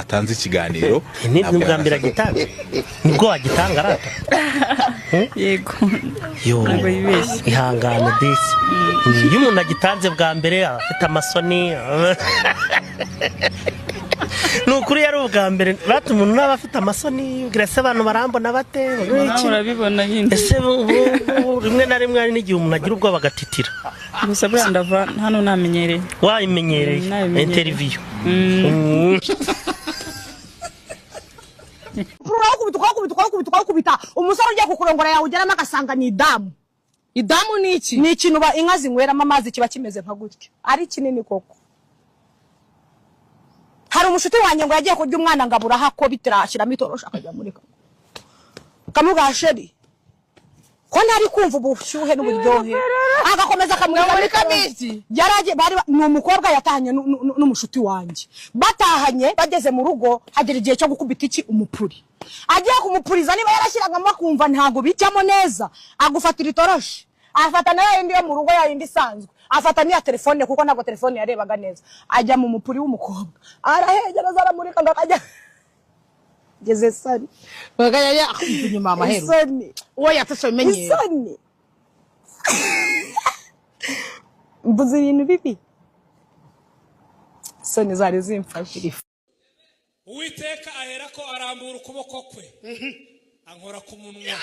Atanze ikiganiro. Ni ubwa mbere agitanze, nibwo wagitanga arata. Yego. Yo. Ntabwo yibeshye. Ihangane disi, iyo umuntu agitanze bwa mbere aba afite amasoni. Ni ukuri, yari ubwa mbere rata. Umuntu naba afite amasoni, ubwira se abantu barambona bate? Nawe urabibona nyine. Ese rimwe na rimwe hari n'igihe umuntu agira ubwoba agatitira. Gusa buriya ndava hano namenyereye. Wayimenyereye. Nabimenyereye. Interview. Urawukubita, ukawukubita, ukawukubita, ukawukubita. Umusore ugiye kukurongora yawugeramo agasanga ni idamu. Idamu ni iki? Ni ikintu inka zinyweramo amazi, kiba kimeze nka gutya, ari kinini koko. Hari umushuti wanjye ngo yagiye kurya umwana ngo abura aho akobitira, ashyiramo itoroshi, akajya muri kamubwira: "Chéri, ko ntari kumva ubushyuhe n'uburyohe?" Agakomeza akamurika. Ngamurikamo iki? Yaragiye, bari ni umukobwa yatahanye n'umushuti wanjye. Batahanye, bageze mu rugo, hagera igihe cyo gukubita iki, umupuri. Agiye kumupuriza, niba yarashyiragamo akumva ntabwo bijyamo neza, agufatira itoroshi, afata na yindi yo mu rugo, ya yindi isanzwe, afata n'iya telefone, kuko ntabwo telefone yarebaga neza, ajya mu mupuri w'umukobwa, arahegereza, aramurika ngo akajya geze soni. Bagaya akubita inyuma amaheru. Isoni. Uwo yatse bimenyero. Isoni. Mbuze ibintu bibi, isoni zari zimfashe. Uwiteka aherako arambura ukuboko kwe, ankora ku munwa.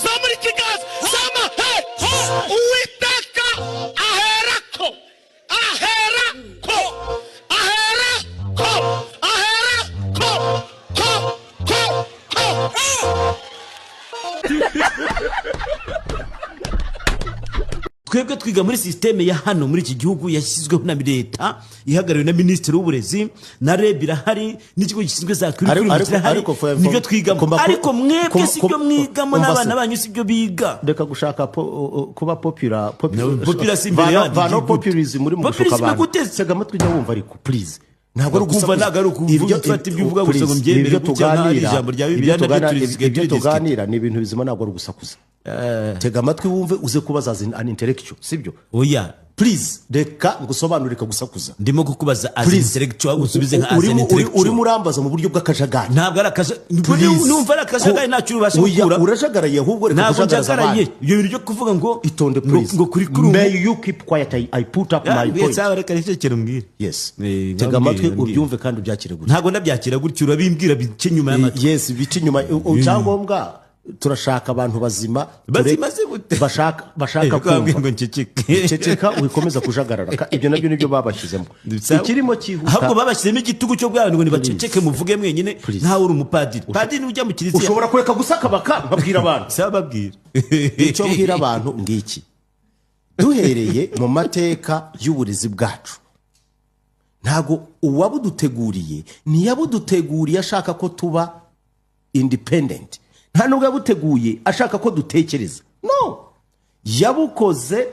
Zamura ikiganza, zama he ho. Uwiteka aherako, aherako, aherako, aherako, ko ko ko. Twebwe twiga muri système ya hano muri iki gihugu yashyizweho na leta ihagarariwe na minisitiri w'uburezi, na REB irahari, n'ikigo gishinzwe za curriculum kirahari. Ariko Nibyo twigamo. Ariko mwebwe si byo mwigamo, umva n'abana se. banyu si byo biga. Reka gushaka kuba popular. No, popular si imbere yanyu, vano gute? Populism uri mu gushuka Populism abantu. gute se? Tega amatwi, ujya wumva, ariko please, ntabwo ari Kumva ugusakuza. ntabwo ari ukuvuga, ufata ibyo uvuga gusa ngo Please, mbyemere ibyo gutya nkaho ari tuganira, ijambo rya ibyo Bibiliya, nabyo turisigaye ibyo turidiscuta. tuganira ni ibintu bizima, ntabwo ari ugusakuza. Tega amatwi wumve, uze kubaza as an intellectual, sibyo? Oya. Please, reka ngusobanurire, reka gusakuza. Ndimo kukubaza as Please. intellectual, usubize nka as an intellectual. Urimo urambaza mu buryo bw'akajagari. Ntabwo ari akaja. Please. Numva ari akajagari, ntacyo ubasha Oya, gukura. urajagaraye ahubwo, reka Ntabwo kujagaraza njagaraye. abandi. Ibyo bintu byo kuvuga ngo Itonde, ngo please. ngo curriculum. May you keep quiet? I put up my point. Sawa, reka nicecekere umbwire. Yes. Eh, Tega amatwi, mbwira. ubyumve kandi ubyakire gutya. Ntabwo ndabyakira gutyo, urabimbwira bice nyuma y'amatwi. Yes, bica inyuma. Icyangombwa turashaka abantu bazima. Bazima se gute? Bashaka Eh, ko wambwiye kumva. ngo nceceke. Ceceka, wikomeza kujagarara. Ibyo nabyo nibyo babashyizemo. Ikirimo cyihuta. Ahubwo babashyizemo igitugu cyo bwana ngo nibaceceke, muvuge mwenyine. Please. Ntawe uri umupadiri, padiri ujya mu kiliziya. Ushobora kureka gusakabaka nkabwira abantu. Sawa, babwira. Icyo mbwira abantu ngiki: duhereye mu mateka y'uburezi bwacu, ntabwo uwabuduteguriye ntiyabuduteguriye ashaka ko tuba independent, nta nubwo yabuteguye ashaka ko dutekereza. No, yabukoze.